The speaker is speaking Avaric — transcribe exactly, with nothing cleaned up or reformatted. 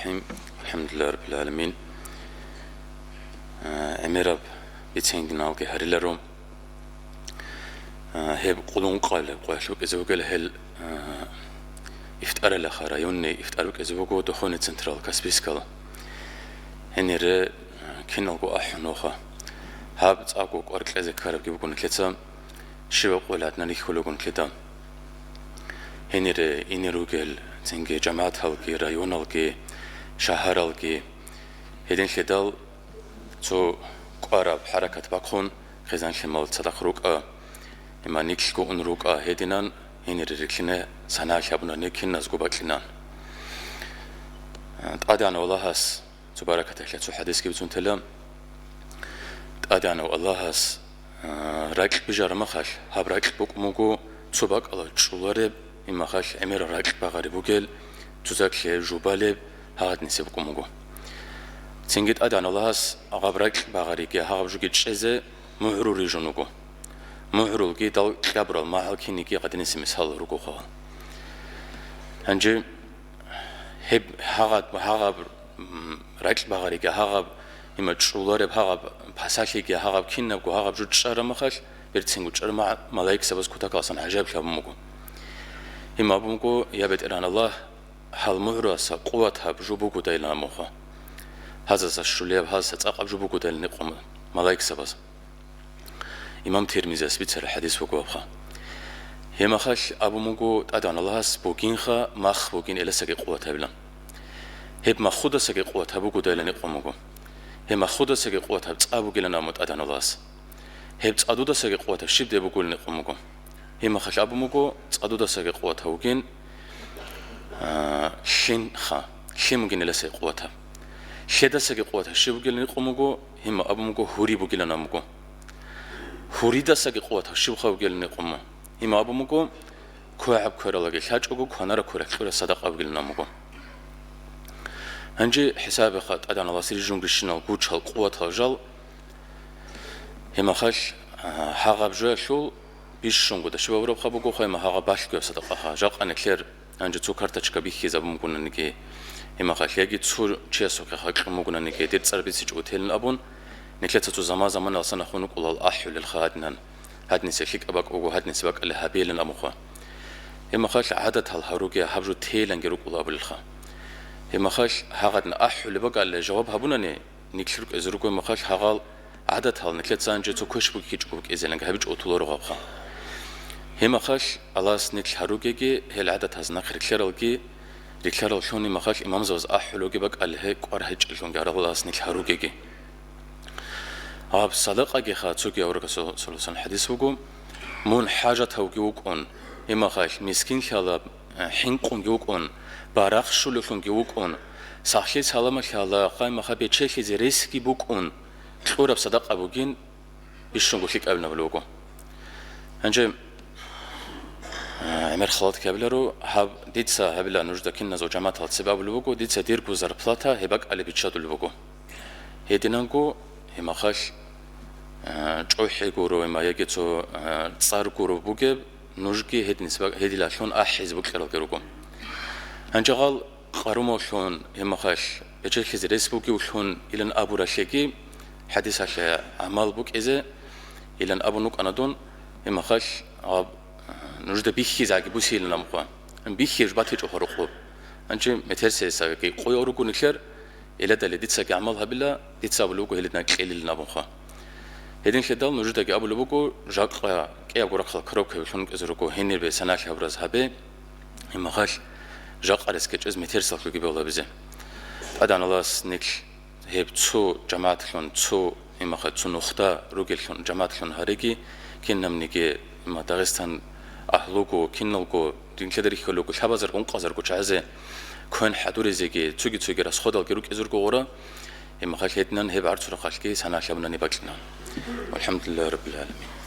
الرحيم. الحمد لله رب العالمين. А, гӀемераб бицен диналги гьариларо. А, гьеб къулун къалеб къоялъ букӀизе бугел гьел, а, ифтаралаха, районный ифтар букӀизе буго Духовный централ Каспийскал. Гьенире, а, киналго ахӀун вуха. Гьаб цӀакъго кӀвар кьезе ккарабги буго нилъеца. Щибаб къоялъ гӀадин рихьулеб буго нилъеда. Гьенире ине ругел, цинги жамагӀаталги, районалги, шагьаралги. Гьединлъидал цо кӀвараб хӀаракат бахъун, хъизан-лъимал цадахъ рукӀа, иман нилъго ун рукӀа гьединан, гьенире рилълъине санагӀалъ гьабунани киназго бакьинан. ТӀадегӀанав Аллагьас цо баракаталъе цо хӀадисги бицун тела. ТӀадегӀанав Аллагьас, а, ракь бижараб махалъ, гьаб ракь букӀун буго цо бакӀалда чӀолареб, имахалъ гӀемерал ракь багъареб бугел, цоцаклъи жубалеб, гьагъадинисеб букӀун буго. Цинги ТӀадегӀанав Аллагьас гьаб ракь багъариги гьагъаб жоги чӀезе мугӀрул рижун вуго. МугӀрулги дал кьабурал магӀал киниги гьадинисе мисал руго хъал. Гьанже гьеб гьагъаб, гьагъаб, м, ракь багъариги гьагъаб, има чӀолареб гьагъаб пасалъиги гьагъаб кинабго гьагъаб жо чӀараб махалъ, берцинго чӀараб ма-, малаикзабаз кутакаласан гӀажаиблъи гьабун буго. Има абун буго: «Я БетӀергьан Аллагь, гьал мугӀруласа къуватаб жо бугодайилан абун буго. Гьазаса щулияб, гьазаса цӀакъаб жо бугодайилан», — гьикъун малаикзабаз. Имам Тирмизияс бицараб хӀадис буго гьабха. Гьеб махалъ абун буго ТӀадегӀанав Аллагьас бугинха, мах бугин гьелдасаги къуват гьабилан. Гьеб махудасаги къуват гьаб бугодайилан гьикъун буго. Гьеб махудасаги къуват гьаб цӀа бугилан абун ТӀадегӀанав Аллагьас. Гьеб цӀадудасаги къуват гьаб щиб деб бугилан гьикъун буго. Гьеб махалъ абун буго, цӀадудасаги къуват гьаб бугин, а, лъимха, лъим бугин гьелдасаги къуват гьаб. Лъедасаги къуват гьаб щиб бугилан гьикъун буго, гьеб абун буго, гьури бугилан абун буго. Гьуридасаги къуват гьаб щибха бугилан гьикъун буго. Гьеб абун буго, квегӀаб квералаги лъачӀого, кванараб квералъ кьураб садакъа бугилан абун буго. Гьанже хӀисабиха, ТӀадегӀанав Аллагьас рижун рищинал гучал, къуватал жал. Гьеб махалъ, а, гьагъаб жоялъул бищунго дашибабурабха бугоха, гьеб гьагъаб балъгояб садакъаха. Жакъа нилъер гьанже цо карточка бихьизабун бугонаниги, гьеб махалъ яги цо чиясухъе хакьун бугонаниги, дир цӀар бицичӀого телин абун, нилъеца цо заман-заманалдаса нахъун вукӀулал ахӀулелха гьадинан, гьадинисеб лъикӀаб бакӀ буго, гьадинисеб бакӀалде гьабейилан абунха. Гьеб махалъ гӀадатал гьаруге, гьаб жо тейиланги рукӀула абулелха. Гьеб махалъ гьагъадин ахӀулеб бакӀалде жаваб гьабунани, нилъ рукӀизе руго махалъ гьагъал гӀадатал нилъеца гьанже цо квеш бугичӀого букӀизеланги гьабичӀого толаро гьабха. Гьеб махалъ Аллагьас нилъ гьаругеги, гьел гӀадатаз нахъ рилълъаралги, рилълъараллъун гьеб махалъ имамзабаз ахӀулевги бакӀалде кӀвар гьечӀеллъунги Аллагьас нилъ гьаругеги. Гьаб садакъагиха цоги аварагасул саллаллагьу гӀалайгьи вассалам хӀадис буго: «Мун хӀажатавги вукӀун, гьеб махалъ мискинлъала, э, хӀинкъунги вукӀун, барахщулеллъунги вукӀун, сахлъи-саламалъала, къай-маха бечелъизе ресги букӀун, кьураб садакъа бугин, бищунго лъикӀабилан абулеб буго». Гьанже, э, гӀемер халат ккабиларо, гьаб дица гьабила нужда киназул жамагӀатал цебе абулеб буго, дица дирго зарплата гьеб бакӀалде биччадулеб буго. Гьединанго гьеб махалъ, э, чӀухӀи гуро, гьеб ма яги цо, э, цӀар гуро бугеб, нужги гьединисеб бакӀ-, гьедилалъун ахӀизе букӀаралги руго. Гьанже гьал къарумавлъун, гьеб махалъ бечелъизе рес бугевлъун илан абуралъеги, хӀадисалъе гӀамал букӀизе илан абун вукӀана дун, гьеб махалъ гьаб, э, нужда бихьизеги бусейилан абухъа. Бихьи жо батичӀо гьоркьоб. Гьанже метерсиясаги къоял руго нилъер, Эладали дицаги гӀамал гьабила, дица абулеб буго гьелидна кьелилин абунха. Гьединлъидал нужедаги абулеб буго, жакъа кӀиябго рахъал коробкаби лъун кӀезе руго, гьенибе саналъи гьабураз гьабе, имахалъ жакъа рес ккечӀез метерсалъуги бегьулабизе. ТӀадегӀан Аллагьас нилъ гьеб цо жамагӀатлъун, цо имахалъ, цо нухда ругеллъун жамагӀатлъун гьареги, кинабниги, има, Дагъистан агьлуго, киналго, динлъида рихьулего, лъабазар, ункъазарго чагӀазе квен хӀадуризеги, цоги-цоги расходалги рукӀизарго гъура, имахалъ гьединан гьеб гӀарцурахъалъги саналъабунани бакьина. ВалхӀамдулиллагьи раббил гӀаламин.